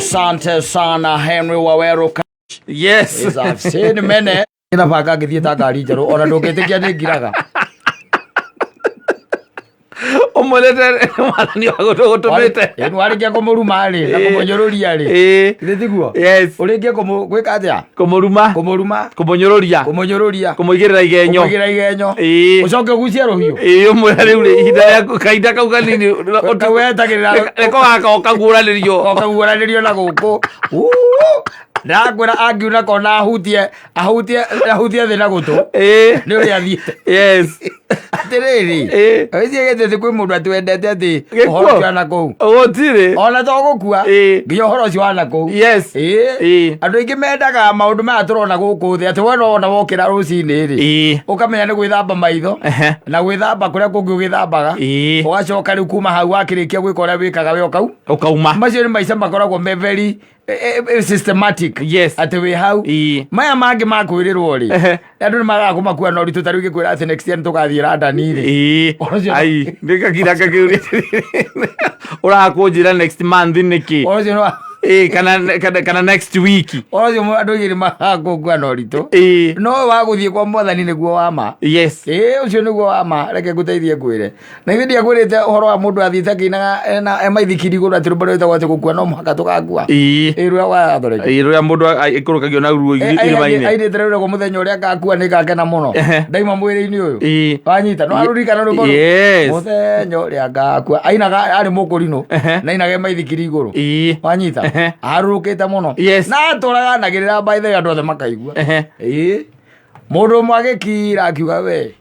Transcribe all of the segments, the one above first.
Asante sana Henry Waweru. Yes. I've seen many. Na banga ngĩthiĩ ta ngari njerũ ona ndũngĩtĩkia nĩ ngiraga. Ũmwĩrĩte mwathani wa gũtũmĩte. Ĩĩ, warĩkia kũmũruma rĩ na kũmũnyũrũria rĩ. Ĩĩ. Githĩ tiguo? Yes. Ũrĩkie gwĩka atĩa? Kũmũruma. Kũmũruma, Kũmũnyũrũria. kũmũnyũrũria, Kũmũigĩrĩra igenyo. kũmũigĩra igenyo. Ĩĩ. Ũcoke ũgucie rũhiũ. Ĩĩ, ũmwĩre rĩu rĩ, ihinda rĩaku kahinda kau kanini Kau wetagĩrĩra reko gaka ũkaguũranĩrio. Ũkaguũranĩrio na gũkũ. Uu! Ndĩrakwĩra angiuna kona ahutie ahutie ahutie thĩ na gũtũ. Ĩĩ. Nĩ ũrĩa athiĩte. Yes. Atĩrĩrĩ. Ĩĩ. Wĩciĩgĩte atĩ kwĩ mũndũ atwendete atĩ Gĩkuũ. ũhoro ũcio wa na kũu. Gũtirĩ. Ona to gũkua. Ĩĩ. Nginya ũhoro ũcio wa na kũu. Yes. Ĩĩ. Ĩĩ. Andũ aingĩ mendaga maũndũ maya tũrona gũkũ thĩ atĩ we no wona wokĩra rũcinĩ rĩ. Ĩĩ. Ũkamenya nĩ gwĩthamba maitho. Ehe. Na gwĩthamba kũrĩa kũngĩ ũgĩthambaga. Ĩĩ. Ũgacoka rĩu kuma hau wakĩrĩkia gwĩka ũrĩa wĩkaga we ũkau. Ũkauma. Macio nĩ maica makoragwo me very systematic. Yes. Atĩ wĩ hau. Ĩĩ. Maya mangĩ ma kwĩrĩrwo rĩ. Ehe. Andũ nĩ magaga kũmakua na ũritũ ta rĩu ngĩkwĩra atĩ next year nĩ tũgathiĩ London rĩ. Ĩĩ. Ũhoro ũcio- Ai, nĩkakira kakĩũria ũrakũnjĩra next month nĩkĩ? Ũhoro ũcio nĩ wa- Ĩĩ, kana kana kana next week. ũhoro ũcio andũ aingĩ nĩ magaga kũũkua na ũritũ. Ĩĩ. No wa gũthiĩ kwa mwathani nĩguo wa ma. Yes. Ĩĩ ũcio nĩguo wa ma reke ngũteithie ngwĩre. Na ithuĩ ndiakwĩrĩte ũhoro wa mũndũ athiĩte akĩinaga ena e maithikiri igũrũ atĩ rwĩmbo rwĩtagwo atĩ gũkua no mũhaka tũgakua. Ĩĩ. Ĩĩ rũrĩa wathoreki. Ĩĩ, rũrĩa mũndũ aikũrũkagio na ruo irĩma-inĩ. Ainĩte rwĩragwo mũthenya ũrĩa ngakua nĩ ngakena mũno. Ehe. Ndaima mwĩrĩ-inĩ ũyũ. Ĩĩ. Wanyita no arũririkana rwĩmbo rũu? Yes. Mũthenya ũrĩa ngakua. Ainaga arĩ mũkũrinũ Ehe. na ainaga e maithikiri igũrũ. Ĩĩ. Wanyita Ehe. arũrũkĩte mũno. Yes. Na atũraga anagĩrĩra by the way andũ othe makaigua. Ehe. Ĩĩ. Mũndũ ũmwe agĩkira akiuga we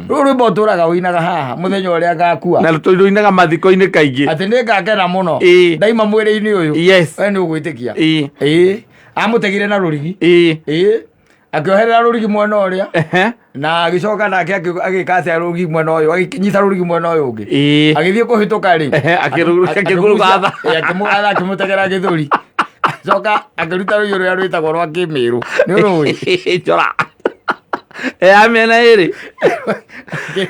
rũrũ rwĩmbo ũtũraga ũinaga haha mũthenya ũrĩa ngakua Na tũinaga mathiko-inĩ kaingĩ. atĩ nĩ ngakena mũno Ĩĩ. ndaima mwĩrĩ-inĩ ũyũ Yes. we nĩ ũgwĩtĩkia Ĩĩ. ĩĩ amũtegire na rũrigi Ĩĩ. ĩĩ akĩoherera rũrigi mwena ũrĩa Ehe. na agĩcoka nake agĩka atĩa rũrigi mwena ũyũ agĩnyita rũrigi mwena ũyũ ũngĩ Ĩĩ. agĩthiĩ kũhĩtũka rĩ Ehe, akĩmũgatha. Ĩĩ, akĩmũgatha akĩmũtegera gĩthũri acoka akĩruta rũhiũ rũrĩa rwĩtagwo rwa kĩmĩrũ nĩ ũrũĩ Njora. Ya mĩena ĩrĩ.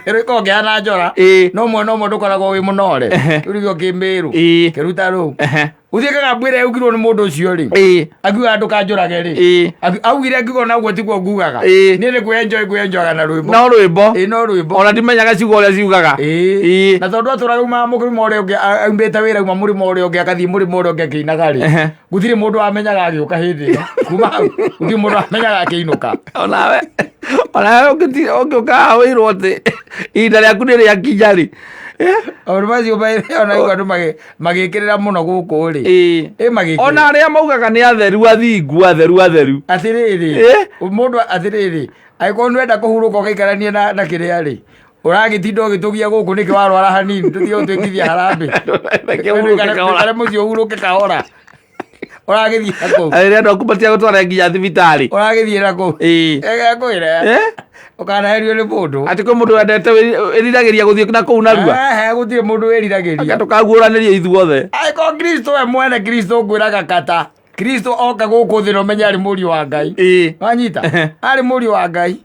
rwĩkoragwo kĩhana njora Ĩĩ. no mwena ũmwe ndũkoragwo wĩ mũnore Ehe. rĩu nĩkĩo kĩmĩrũ Ĩĩ. kĩruta rũu Ehe. ũthiĩ kagambwĩra yaugirwo nĩ mũndũ ũcio rĩ Ĩĩ. akiuga ndũkanjũrage rĩ Ĩĩ. Augire akiuga ona ũguo tiguo ngugaga Ĩĩ. niĩ nĩ kwĩenjoy ngwĩenjoyaga na rwĩmbo No rwĩmbo. Ĩĩ, no rwĩmbo Ona ndimenyaga ciugo ũrĩa ciugaga. Ĩĩ. Ĩĩ. Na tondũ atũraga umaga mũrĩmo ũrĩa ũngĩ aumĩte wĩra auma mũrĩmo ũrĩa ũngĩ akathiĩ mũrĩmo ũrĩa ũngĩ akĩinaga rĩ Ehe. Gũtirĩ mũndũ wamenyaga agĩũka hĩndĩ ĩyo kuma hau gũtirĩ mũndũ wamenyaga akĩinũka. Onawe onawe ũngĩũka haha wĩrwo atĩ ihinda rĩaku nĩ rĩakinya rĩ. Maũndũ macio ona igua andũ magĩkĩrĩra mũno gũkũ rĩ. Ĩĩ. Ĩ magĩkĩrĩra. Ona arĩa maugaga nĩ atheru athingu atheru atheru. Atĩrĩrĩ Ĩ? mũndũ atĩrĩrĩ angĩkorwo nĩwenda kũhurũka ũgaikaranie na kĩrĩa rĩ ũragĩtinda ũgĩtũgia gũkũ nĩkĩ warwara hanini tũtige gũtwĩkithia harambĩ. Reke ũhurũke kahora. Wĩikare mũciĩ ũhurũke kahora. Ũragĩthiĩ na kũu. Arĩa andũ aku matige gũtwara nginya thibitarĩ. Ũragĩthiĩ na kũu. Ĩĩ. Ekwĩre. Eh? Ũkanaherio nĩ mũndũ. Atĩ kwĩ mũndũ wendete wĩriragĩria gũthiĩ na kũu narua. Ehe, gũtirĩ mũndũ wĩriragĩria. Tũkaguũranĩria ithuothe. Angĩkorwo Kristo we mwene Kristo ngwĩraga kata. Kristo oka gũkũ thĩ na ũmenye arĩ mũriũ wa Ngai. Ĩĩ. Wanyita? Arĩ mũriũ wa Ngai.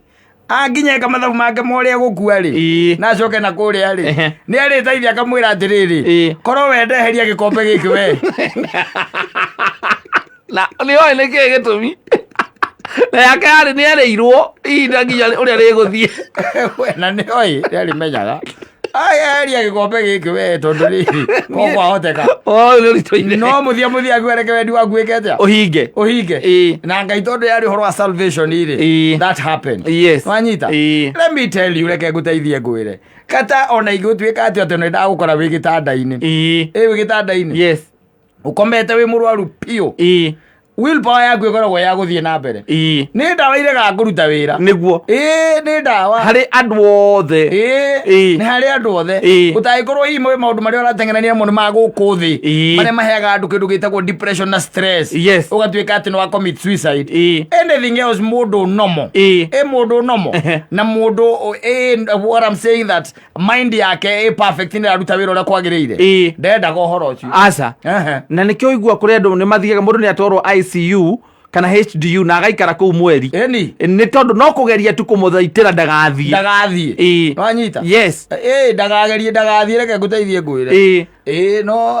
Anginya eka mathabu make ma ũrĩa egũkua rĩ. Ĩĩ. Na acoke na kũrĩa rĩ. Ehe. Nĩ arĩteithia akamwĩra atĩrĩrĩ. Ĩĩ. Korwo we ndeheria gĩkombe gĩkĩ we. Na nĩ oĩ nĩ kĩĩ gĩtũmi. Na yake yarĩ nĩ erĩirwo ihinda nginya ũrĩa rĩgũthiĩ. We, na nĩ oĩ nĩ arĩmenyaga. Eheria gĩkombe gĩkĩ we tondũ rĩrĩ ko kwahoteka. Oh, nĩ ũritũ-inĩ. No mũthia mũthia akiuga reke wendi waku wĩke atĩa? Ũhinge. Ũhinge. Ĩĩ. Na Ngai tondũ yarĩ ũhoro wa salvation rĩ. Ĩĩ. That happened. Yes. Wanyita? Ĩĩ. Let me tell you reke ngũteithie ngwĩre. Kata ona ingĩgũtuĩka atĩ atĩ nĩ ndagũkora wĩ gĩtanda-inĩ. Ĩĩ. Ĩ wĩ gĩtanda-inĩ. Yes. Ũkomete wĩ mũrwaru piũ. Ĩĩ. Willpower yaku ĩkoragwo ya gũthiĩ na mbere. Ĩĩ. Nĩ ndawa iregaga kũruta wĩra. Nĩguo. Ĩĩ nĩ ndawa. Harĩ andũ othe. Ĩĩ Ĩĩ. nĩ harĩ andũ othe. Ĩĩ. Ũtangĩkorwo hihi moĩ maũndũ marĩa ũrateng'erania namo nĩ ma gũkũ thĩ. Ĩĩ. Marĩa maheaga andũ kĩndũ gĩtagwo depression na stress. Yes. Ũgatuĩka atĩ nĩ wa commit suicide. Ĩĩ. Anything else mũndũ nomo. Ĩĩ. Ĩ mũndũ nomo. Ehe. Na mũndũ ĩ what I'm saying that mind yake ĩ perfect nĩ ĩraruta wĩra ũrĩa kwagĩrĩire. Ĩĩ. Ndendaga ũhoro ũcio. Aca. Ehe. Na nĩkĩo ũigua kũrĩ andũ nĩ mathiaga mũndũ nĩ atwarwo ICU kana HDU na agaikara kũu mweri. Ĩni. Nĩ tondũ no kũgeria tu kũmũthaitĩra ndagathiĩ. Ndagathiĩ. Ĩĩ. Wanyita? Yes. Ĩĩ ndakagerie ndagathiĩ reke ngũteithie ngwĩre. Ĩĩ. Ĩĩ no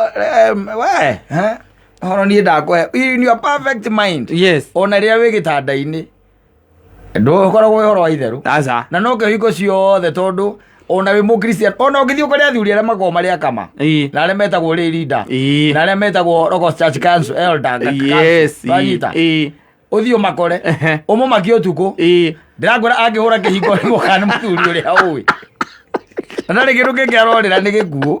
we eh? Ũhoro niĩ ndakũhe in your perfect mind. Yes. Ona rĩrĩa wĩ gĩtanda-inĩ ndũkoragwo wĩ ũhoro wa itherũ. Aca. Na no kĩo hingo ciothe tondũ ona wĩ mũkristian ona ũngĩthiĩ ũkore athuri arĩa makoragwo marĩ akama na arĩa metagwo lay leader na arĩa metagwo Logos Church Council elder Yes. wanyita ũthiĩ ũmakore ũmũmakie ũtukũ ndĩrakwĩra angĩhũra kĩhingo nĩ mũka nĩ mũthuri ũrĩa ũĩ na ndarĩ kĩndũ kĩngĩ arorĩra nĩ gĩkuũ.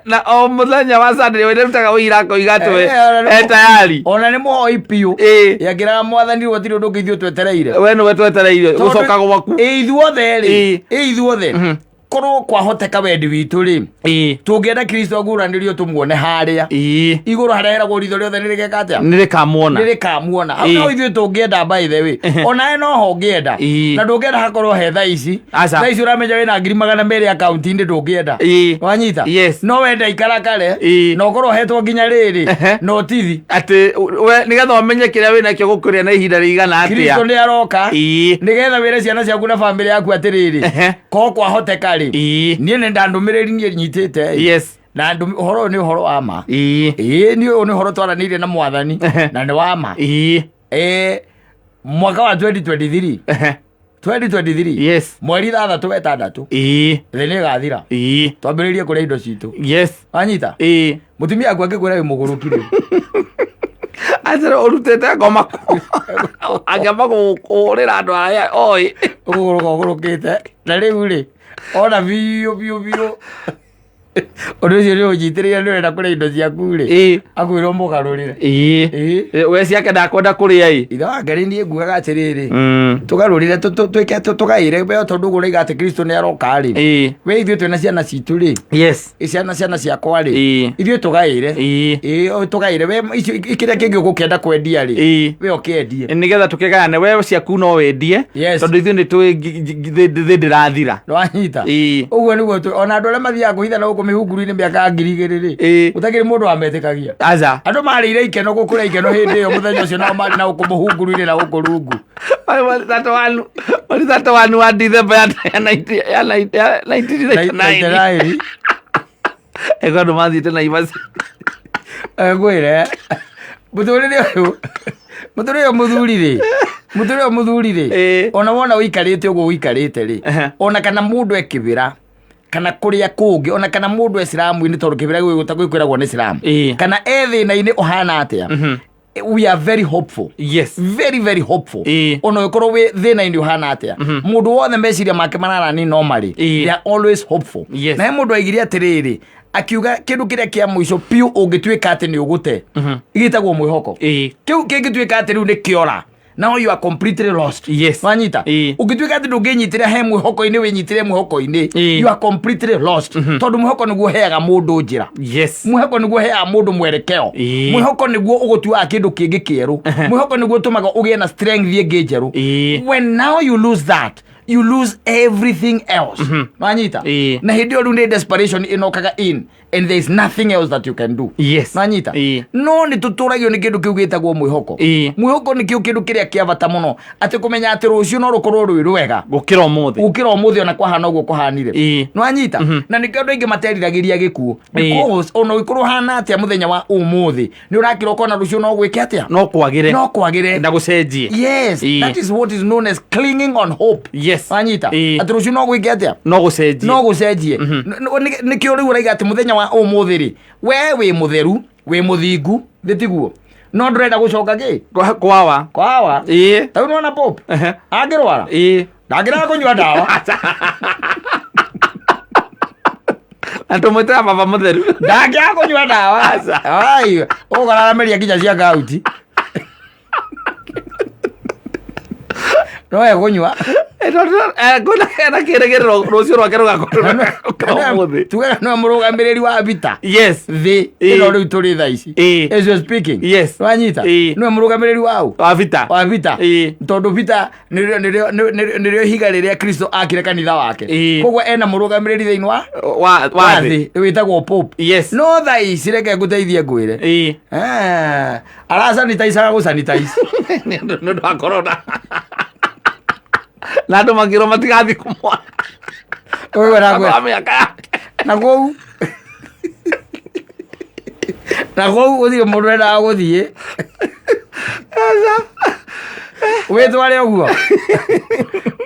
Na o muthenya wa Sunday we rutaga wira akoiga atĩ we Eh, ona nĩ e tayari. Ona nĩ mũhoi biũ. Yakĩraga mwathani rĩu gũtirĩ ũndũ ũngĩ ithuĩ twetereire. We nĩwe twetereire Tondũ- gũcoka gwaku. Ĩ ithuothe rĩ, ĩ ithuothe korwo kwahoteka wendi witũ rĩ, tũngĩenda Kristo aguũranĩrio tũmuone harĩa igũrũ harĩa heragwo ritho rĩothe nĩ rĩgeka atĩa? Nĩ rĩkamuona. Nĩ rĩkamuona. Hau no ithuĩ tũngĩenda, by the way, onawe no ho ũngĩenda. Na ndũngĩenda hakorwo he thaa ici. Aca. Thaa ici ũramenya wĩna 200,000 akaunti-inĩ, ndũngĩenda. Wanyita? Yes. No wenda ikara kare na ũkorwo hetwo nginya rĩrĩ na ũtithi. Atĩ we nĩgetha ũmenye kĩrĩa wĩnakĩo gũkũrĩa na ihinda rĩigana Kristo atĩa. nĩ aroka nĩgetha wĩre ciana ciaku na bamĩrĩ yaku atĩrĩrĩ, ko kwahoteka rĩ, niĩ nĩ ndandũmĩrĩri niĩ nyitĩte ĩ. Na ũhoro ũyũ nĩ ũhoro wa ma. Ĩĩ, niĩ ũyũ nĩ ũhoro twaranĩirie na mwathani na nĩ wa ma. Mwaka wa 2023, 2023, mweri 6 wa 6, thĩ nĩ ĩgathira, twambĩrĩrie kũrĩa indo citũ. Wanyita? Mũtumia aku angĩkwĩra wĩ mũgũrũki rĩ, Atĩrĩ ũrutĩte ngoma kũ? Angĩamba kũhũrĩra andũ arĩa oĩ. Ũgũgũrũka ũgũrũkĩte na rĩu rĩ, ona biũ biũ biũ ũndũ ũcio nĩ ũnyitĩrĩire, nĩ ũrenda kũrĩa indo ciaku rĩ, akwĩrwo mũgarũrĩre. We ciake ndakwenda kũrĩa ĩ. Ithe wa Ngai, niĩ ngugaga atĩrĩrĩ, tũgarũrĩre, twĩke tũgaĩre we tondũ ũguo ũraiga atĩ Kristo nĩ aroka rĩ, we ithuĩ twĩna ciana citũ rĩ, ciana ciakwa rĩ, ithuĩ tũgaĩre. Ĩĩ, o tũgaĩre we icio kĩrĩa kĩngĩ ũgũkĩenda kwendia rĩ, we ũkĩendie. Nĩgetha tũkĩgayane, we ciaku no wendie. Tondũ ithuĩ nĩ tũĩ thĩ ndĩrathira. Nĩwanyita? Ũguo nĩguo ona andũ arĩa mathiaga kũhitha na gũkũ mĩhunguru-inĩ mĩaka ya 2000 rĩ, gũtakĩrĩ mũndũ wametĩkagia. Aca. Andũ marĩire ikeno gũkũrĩa ikeno hĩndĩ ĩyo mũthenya ũcio, nao marĩ na gũkũ mũhunguru-inĩ na gũkũ rungu. Mweri 31 wa December ya 1999. 99. Eko andũ mathiĩte Naivas. Ngwĩre mũtũrĩre ũyũ, mũtũrĩre ũyũ mũthuri rĩ, mũtũrĩre ũyũ mũthuri rĩ, ona wona ũikarĩte ũguo ũikarĩte rĩ, ona kana mũndũ ekĩbĩra kana kũrĩa kũngĩ, ona kana mũndũ e ciramu-inĩ, tondũ kĩbĩra gwĩkwĩragwo nĩ ciramu, kana e thĩna-inĩ ũhana atĩa, we are very hopeful. Very very hopeful. Ona ũngĩkorwo wĩ thĩna-inĩ ũhana atĩa, mũndũ wothe meciria make mararani normally, they are always hopeful. Na he mũndũ aigire atĩrĩrĩ, akiuga kĩndũ kĩrĩa kĩa mũico piũ ũngĩtuĩka atĩ nĩ ũgũte gĩtagwo mwĩhoko. Kĩu kĩngĩtuĩka atĩ rĩu nĩ kĩora, now you are completely lost. Wanyita? Ũngĩtuĩka atĩ ndũngĩnyitĩra he mwĩhoko-inĩ, wĩnyitĩre mwĩhoko-inĩ, you are completely lost, tondũ mwĩhoko nĩguo ũheaga mũndũ njĩra. Mwĩhoko nĩguo ũheaga mũndũ mwerekeo. Mwĩhoko nĩguo ũgũtuaga kĩndũ kĩngĩ kĩerũ. Mwĩhoko nĩguo ũtũmaga ũgĩe na strength ĩngĩ njerũ. When now you lose that, you lose everything else. Wanyita? Na hĩndĩ ĩyo rĩu nĩ desperation ĩnokaga in and there is nothing else that you can do. Wanyita? No nĩ tũtũragio nĩ kĩndũ kĩu gĩtagwo mwĩhoko. Mwĩhoko nĩ kĩo kĩndũ kĩrĩa kĩa bata mũno, atĩ kũmenya atĩ rũciũ no rũkorwo rwĩ rwega gũkĩra ũmũthĩ. Gũkĩra ũmũthĩ, ona kwahana ũguo kũhanire. Nĩwanyita? Na nĩkĩo andũ aingĩ materiragĩria gĩkuũ, because ona ũngĩkorwo hana atĩa mũthenya wa ũmũthĩ, nĩ ũrakĩra ũkona rũciũ no gwĩke atĩa? No kwagĩre. No kwagĩre. Na gũcenjie. Yes. That is what is known as clinging on hope. Wanyita? Atĩ rũciũ no gwĩke atĩa? No gũcenjie. No gũcenjie. Nĩkĩo rĩu ũraiga atĩ mũthenya wa ũmũthĩ rĩ, we wĩ mũtheru, wĩ mũthingu, thĩ tiguo, no ndũrenda gũcoka kĩ? Kwawa. Kwawa. Ta rĩu nĩwona Pope angĩrwara, ndangĩrega kũnyua ndawa. Na tũmwĩtaga baba mũtheru. Ndangĩaga kũnyua ndawa. Ai, ũgũkora nginya cia kauti no ekũnyua. Kwĩna kĩrĩgĩrĩro rũciũ rwake rũgakorwo rũgakĩra ũmũthĩ. Tugaga no mũrũgamĩrĩri wa vita thĩ ĩno rĩu tũrĩ thaa ici, as we speaking. Wanyita? Nĩwe mũrũgamĩrĩri wau? Wa vita. Wa vita. Tondũ vita nĩrĩo ihiga rĩrĩa Kristo akire kanitha wake. Koguo ena mũrũgamĩrĩri thĩinĩ wa wa wa wa thĩ. Thĩ wĩtagwo Pope. No thaa ici reke ngũteithie ngwĩre, arasanitaicaga gũsanitize. Nĩ ũndũ wa corona na andũ makĩrwo matigathiĩ kũmwona. Ũguo Wa mĩaka yake. Na kũu Na kũu gũtirĩ mũndũ wendaga gũthiĩ. Wĩtware ũguo.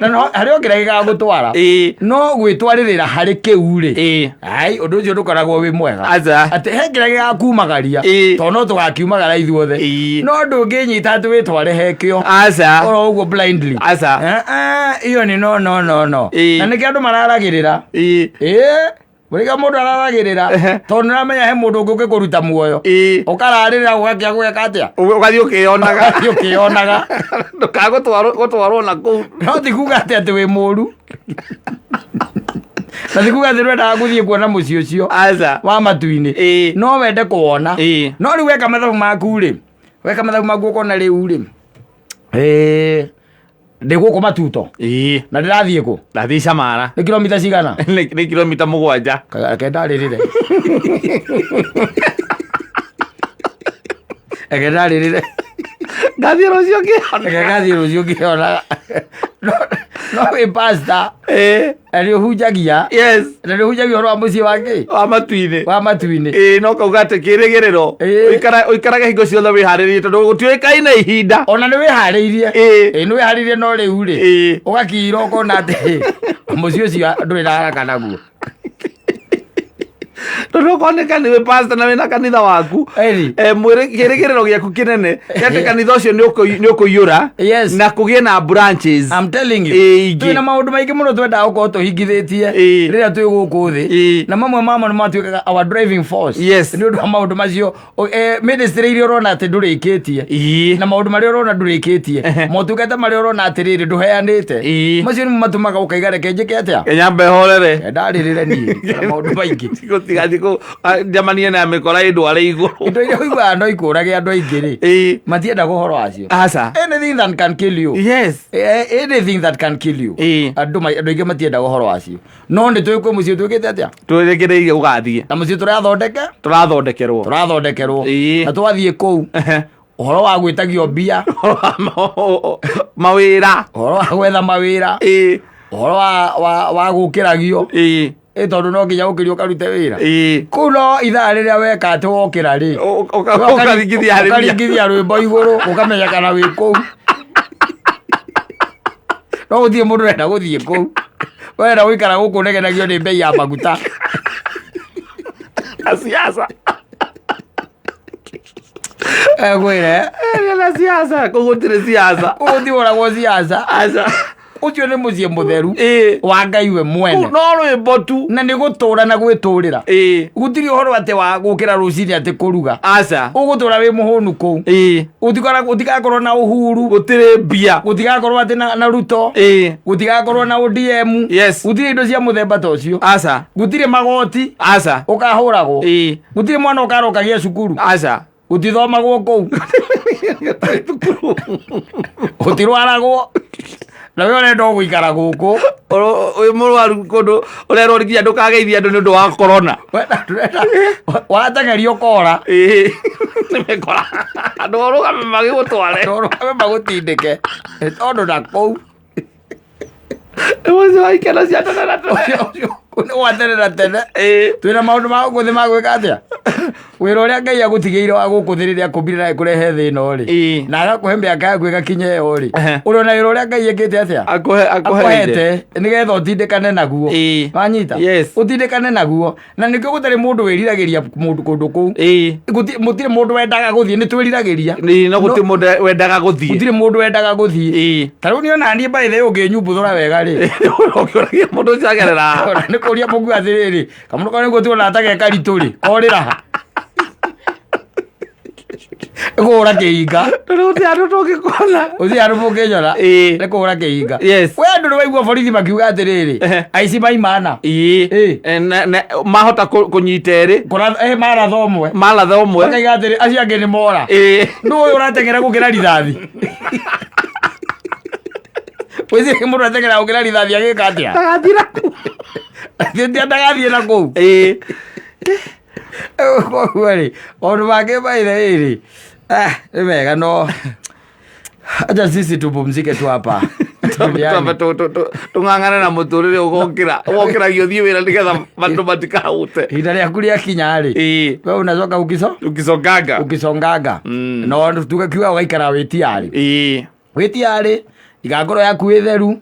Na no harĩ o kĩrĩa gĩgagũtwara. No gwĩtwarĩrĩra harĩ kĩu rĩ. Ai, ũndũ ũcio ndũkoragwo wĩ mwega. Aca. Atĩ he kĩrĩa gĩgakumagaria. Tondũ no tũgakiumagara ithuothe. No ndũngĩnyita atĩ wĩtware he kĩo. Aca. Oro ũguo blindly. Aca. Eh, eh, iyo nĩ no no no no. Na nĩkĩo andũ mararagĩrĩra. Ĩĩ. Mũrĩga mũndũ araragĩrĩra tondũ nĩũramenya he mũndũ ũngĩ ũngĩkũruta muoyo. Ũkararĩrĩra ũgakĩa gwĩka atĩa? Ũgathiĩ ũkĩyonaga. Ũgathiĩ ũkĩyonaga. Ndũkagũtwarwo na kũu. No ti kuga atĩ atĩ wĩ mũru. Na ti kuga atĩ ndwendaga gũthiĩ kuona mũciĩ ũcio Aca. wa matu-inĩ. No wende kũwona. No rĩu weka mathabu maku rĩ, weka mathabu maku ũkona rĩu rĩ, ndĩ gũkũ matuto na ndĩrathiĩ kũ? Ndathiĩ Camara. Nĩ kilomita cigana? Nĩ kilomita 7. Reke ndarĩrĩre. Reke ndarĩrĩre. Ngathiĩ rũciũ ngĩona. Reke ngathiĩ rũciũ ngĩonaga. No wĩ pastor na nĩ ũhunjagia. Yes. Na nĩ ũhunjagia ũhoro wa mũciĩ wa kĩ? Wa matu-inĩ. Wa matu-inĩ. Ĩĩ no kauga atĩ kĩrĩgĩrĩro. Ũikarage hingo ciothe wĩharĩrĩirie tondũ gũtiũĩkaine ihinda. Ona nĩ wĩharĩirie. Ĩĩ nĩ wĩharĩirie no rĩu rĩ. Ũgakira ũkona atĩ mũciĩ ũcio ndũrĩ na haraka naguo. Tondũ okorwo nĩ wĩ pastor na wĩna kanitha waku, kĩrĩgĩrĩro gĩaku kĩnene nĩ atĩ kanitha ũcio nĩ ũkũiyũra na kũgĩe na branches. I'm telling you. Ingĩ. Twĩna maũndũ maingĩ mũno twendaga gũkorwo tũhingithĩtie rĩrĩa twĩ gũkũ thĩ. Na mamwe mamo nĩ matuĩkaga our driving force. Nĩ ũndũ wa maũndũ macio, ministry iria ũrona atĩ ndũrĩkĩtie. Na maũndũ marĩa ũrona ndũrĩkĩtie. Motungata marĩa ũrona atĩrĩrĩ ndũheanĩte. Macio nĩmo matũmaga ũkaiga reke njĩke atĩa? Kenya horere. Ndarĩrĩre niĩ na maũndũ maingĩ. Gũtigathiĩ njamanie na mĩkora ĩndware igũrũ. Indo iria ũiguaga no ikũrage andũ aingĩ rĩ. Matiendaga ũhoro wacio. Aca. Anything that can kill you. Yes. Anything that can kill you. Andũ aingĩ matiendaga ũhoro wacio. No nĩ tũĩ kwĩ mũciĩ twĩkĩte atĩa? Twĩrĩkĩrĩire gũgathiĩ. Na mũciĩ tũrathondeke? Tũrathondekerwo. Tũrathondekerwo. Na twathiĩ kũu. Ũhoro wa gwĩtagio mbia. Mawĩra. Ũhoro wa gwetha mawĩra. Ũhoro wa gũkĩragio. Ĩ tondũ no nginya ũkĩrio ũkarute wĩra. Kũu no ithaa rĩrĩa weka atĩ wokĩra rĩ. Ũkaringithia harĩ mbia. Ũkaringithia rwĩmbo igũrũ ũkamenya kana wĩ kũu. No gũtirĩ mũndũ ũrenda gũthiĩ kũu. Wenda gũikara gũkũ ũnegenagio nĩ mbei ya maguta. Na siasa. Ngwĩre. Na siasa, kũu gũtirĩ siasa. Kũu gũtihũragwo siasa. Aca. Ũcio nĩ mũciĩ mũtheru wa Ngai we mwene. No rwĩmbo tu. Na nĩ gũtũra na gwĩtũrĩra. Gũtirĩ ũhoro atĩ wa gũkĩra rũcinĩ atĩ kũruga. Aca. Ũgũtũra wĩ mũhũnu kũu. Gũtigakorwo na Uhuru. Gũtirĩ mbia. Gũtigakorwo atĩ na Ruto. Gũtigakorwo na ODM. Yes. Gũtirĩ indo cia mũthemba ta ũcio. Aca. Gũtirĩ magoti. Aca. Ũkahũragwo. Gũtirĩ mwana ũkarokagia cukuru. Aca. Gũtithomagwo kũu. Gũtirwaragwo. Na we ũrenda o gũikara gũkũ. Wĩ mũrwaru kũndũ ũrerwo nginya ndũkageithie andũ nĩ ũndũ wa corona. Wateng'erio ũkora. Nĩ mekora. Andũ orũgame magĩgũtware. Andũ orũgame magũtindĩke. Tondũ na kũu. Mũciĩ wa ikeno cia tene na tene. Nĩ wa tene na tene. Twĩna maũndũ ma gũkũ thĩ ma gwĩka atĩa? Wĩra ũrĩa Ngai agũtigĩire wa gũkũ thĩ rĩrĩa akũmbire na agĩkũrehe thĩ ĩno rĩ, na agakũhe mĩaka yaku ĩgakinya ĩyo rĩ, ũrona wĩra ũrĩa Ngai ekĩte atĩa? Akũheire. Akũhete nĩgetha ũtindĩkane naguo. Wanyita? Ũtindĩkane naguo. Na nĩkĩo gũtarĩ mũndũ wĩriragĩria mũndũ kũndũ kũu. Gũtirĩ mũndũ wendaga gũthiĩ, nĩ twĩriragĩria. No gũtirĩ mũndũ wendaga gũthiĩ. Gũtirĩ mũndũ wendaga gũthiĩ. Ta rĩu niĩ ona niĩ by the way ũngĩnyumbũthũra wega rĩ. Ũkĩũragia mũndũ ũcio agerera haha. Ona nĩ kũria mũkua atĩrĩrĩ, kamũndũ kau nĩguo tuona ta ge karitũ rĩ, korĩra ha? Nĩ kũhũra kĩhinga. Tondũ gũtirĩ handũ tũngĩkuona. Gũtirĩ handũ mũngĩnyona. Nĩ kũhũra kĩhinga. We andũ nĩ waigua borithi makiuga atĩrĩrĩ, aici maimana. Mahota kũnyita erĩ. Maratha ũmwe. Maratha ũmwe. Makaiga atĩrĩ, acio angĩ nĩ mora. Nũ ũyũ ũrateng'era gũkĩra rithathi? Wĩcirie mũndũ ateng'era gũkĩra rithathi agĩka atĩa? Ndagathiĩ na kũu. Ndagathiĩ na kũu. Koguo rĩ, maũndũ mangĩ by the way rĩ, nĩ mega no acha sisi tupumzike tu hapa. Twambe tũng'ang'ane na mũtũrĩre ũgokĩra ũgokĩragio ũthiĩ wĩra nĩgetha andũ matikahũte. Ihinda rĩaku rĩakinya rĩ, we unacoka ukiso Ukisongaga. Ukisongaga. No tuge kiuga ũgaikara wĩtiarĩ. Wĩtiarĩ, iga ngoro yaku ĩtheru,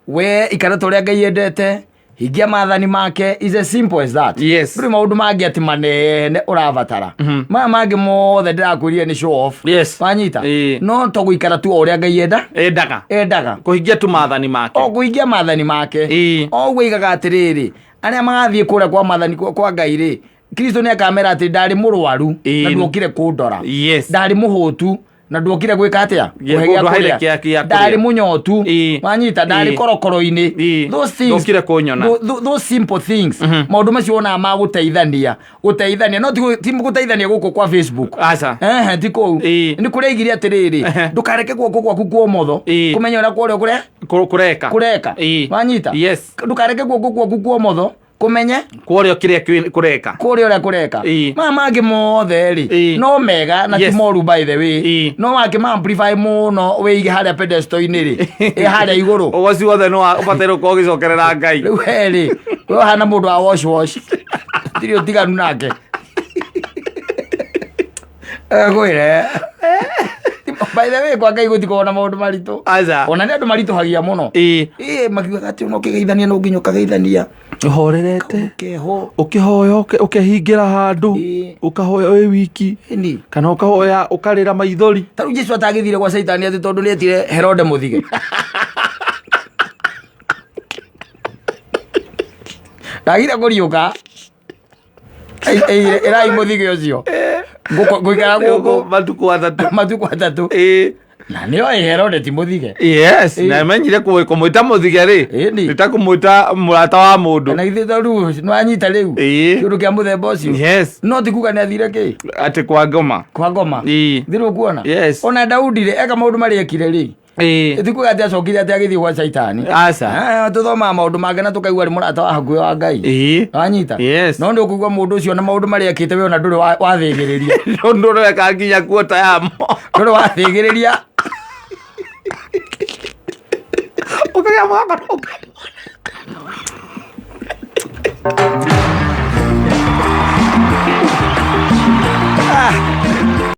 we ikara ta ũrĩa Ngai endete, hingia maathani make, is as simple as that. Ndũrĩ maũndũ mangĩ atĩ manene ũrabatara. Maya mangĩ mothe ndĩrakwĩrire nĩ show off. Wanyita? No to gũikara tu o ũrĩa Ngai enda Endaga. Endaga. Kũhingia tu maathani make. O kũhingia maathani make. O ũguo aigaga atĩrĩrĩ, arĩa magathiĩ kũrĩa kwa maathani kwa Ngai rĩ, Kristo nĩ akamera atĩ ndarĩ mũrwaru na nduokire kũndora. Ndarĩ mũhũtu na nduokire gwĩka atĩa? Kũhe gĩa Kũndũhaire kũrĩa. kĩa kũrĩa. Ndarĩ mũnyotu. Wanyita? Ndarĩ korokoro-inĩ. Those things, Ndokire kũnyona. Those simple things, maũndũ macio wonaga ma gũteithania, gũteithania no ti gũteithania gũkũ kwa Facebook. Aca. Ehe, ti kũu. Nĩ kũrĩa aigire atĩrĩrĩ, ndũkareke guoko gwaku kwa ũmotho kũmenya ũrĩa kwa ũrĩo kũrĩa Kũreka. Kũreka. Wanyita? Yes. Ndũkareke guoko gwaku kwa ũmotho kũmenye Kũrĩa kĩrĩa kũreka. Kũrĩa ũrĩa kũreka. Maya mangĩ mothe rĩ, no mega na ti moru, by the way. No wakĩma amplify mũno, wĩige harĩa pedestal-inĩ rĩ, ĩ harĩa igũrũ. Ũgoci wothe nĩ ũbataire gũkorwo ũgĩcokerera Ngai. Rĩu we rĩ, we ũhana mũndũ wa wash wash, tirĩ ũtiganu nake. Ngwĩre, by the way, kwa Ngai gũtikoragwo na maũndũ maritũ. Aca. Ona nĩ andũ maritũhagia mũno. Ĩ, makiugaga atĩ ona ũkĩgeithania no nginya ũkageithania Ũhorerete. Keho. Ũkĩhoya ũkehingĩra handũ. Ũkahoya wĩ wiki. Ĩni. Kana ũkahoya ũkarĩra maithori. Ta rĩu Jesu atagĩthire gwa Caitani atĩ tondũ nĩ etire Herode mũthige, ndagire kũriũka. Ĩrai mũthige ũcio. Ngũikara gũkũ matukũ 3. Matukũ 3. Na nĩoĩ Herode ti mũthige. Yes, na menyire kũmwĩta mũthige rĩ, Ĩni. nĩ ta kũmwĩta mũrata wa mũndũ. Na githĩ to rĩu nĩwanyita rĩu kĩũndũ kĩa mũthemba ũcio? No ti kuga nĩ athire kĩ? Atĩ kwa ngoma. Kwa ngoma. Thirĩ ũkuona? Yes. Ona Daudi rĩ, eka maũndũ marĩa ekire rĩ, ti kuga atĩ acokire atĩ agĩthiĩ gwa Caitani. Aca. Ah, tũthomaga maũndũ make na tũkaigua arĩ mũrata wa hakuhĩ wa Ngai. Wanyita? Yes. No nĩ ũkũigua mũndũ ũcio na maũndũ marĩa ekĩte, we ona ndũrĩ wathĩgĩrĩria. Ũndũ ũreka nginya kuota yamo. Ndũrĩ wathĩgĩrĩria. Ũkagĩa mwaka.